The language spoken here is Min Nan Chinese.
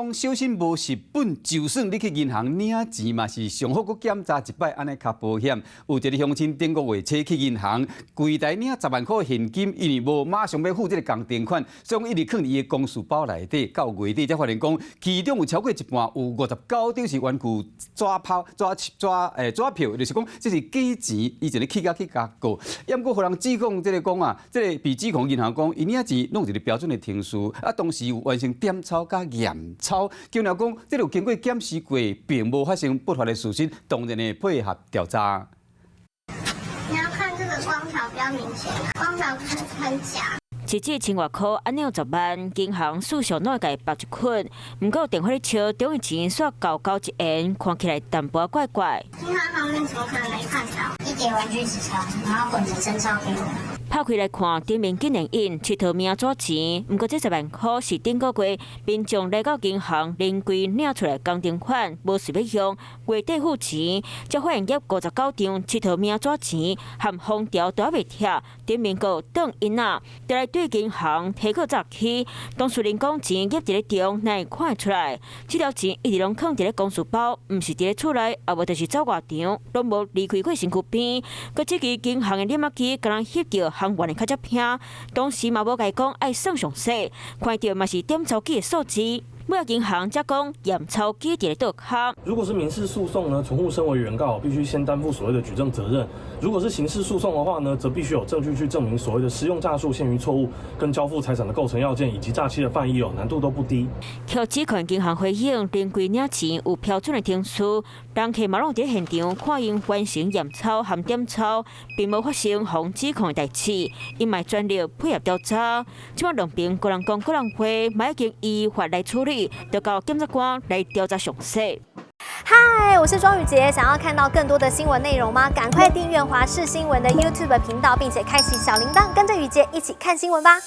講小心無蝕本，就算你去銀行領錢嘛，是上好閣檢查一擺，按呢較保險。有一个鄉親頂個月初去銀行櫃台領10萬箍現金，因為無馬上欲付這个工程款，所以一直囥佇伊的公事包內底。到月底才發現講，其中有超過一半，有59張是玩具紙鈔、紙紙誒紙票，就是講這是假錢，以前咧去甲去共告。毋過予人指控這个講啊，這个被指控銀行講，伊領錢攏有一个標準的程序，啊，當時有完成點鈔佮驗鈔，強調講這个有經過檢視過，並無發生不法的事實，當然會配合調查。你要看這個光條比較明顯，光條很假。一紙千外箍，按呢有10萬，銀行事實攏會共縛一捆。毋過電話咧笑，中的錢煞厚厚一槓，看起來淡薄怪怪。銀行旁邊怎麼可能沒看到？一疊玩具紙鈔，然後滾成真鈔給我。拍開來看，頂面竟然印𨑨迌名紙錢。毋過這10萬箍是頂個月民眾來到銀行臨櫃領出來工程款，無隨欲用，月底付錢，才發現挹59張𨑨迌名紙錢和封條都猶未拆，頂面閣有燙印仔，就來對銀行提告詐欺。當事人講錢挹佇咧中，哪會看會出來？這條錢一直攏囥佇咧公事包，毋是佇咧厝內，也無就是走外場，攏無離開過身軀邊。閣這支銀行的攝影機，敢若翕著行員的跤跡片，當時嘛無共伊講愛算詳細，看著嘛是點鈔機的數字。尾仔銀行才講驗鈔機佇咧桌跤。如果是民事訴訟呢，存戶身為原告，必須先擔負所謂的舉證責任；如果是刑事訴訟的話呢，則必須有證據去證明所謂的施用詐術、先於錯誤跟交付財產的構成要件以及詐欺的犯意哦，難度都不低。予指控銀行回應，臨櫃領錢有標準的程序，人客嘛攏佇現場看𪜶完成驗鈔和點鈔，並無發生予指控的代誌，𪜶嘛全力配合調查。這擺兩邊各人講各人話，嘛已經依法來處理，就交檢察官來調查詳細。嗨，我是莊宇傑，想要看到更多的新聞內容嗎？趕快訂閱華視新聞的 YouTube 頻道，並且開啟小鈴鐺，跟着宇傑一起看新聞吧。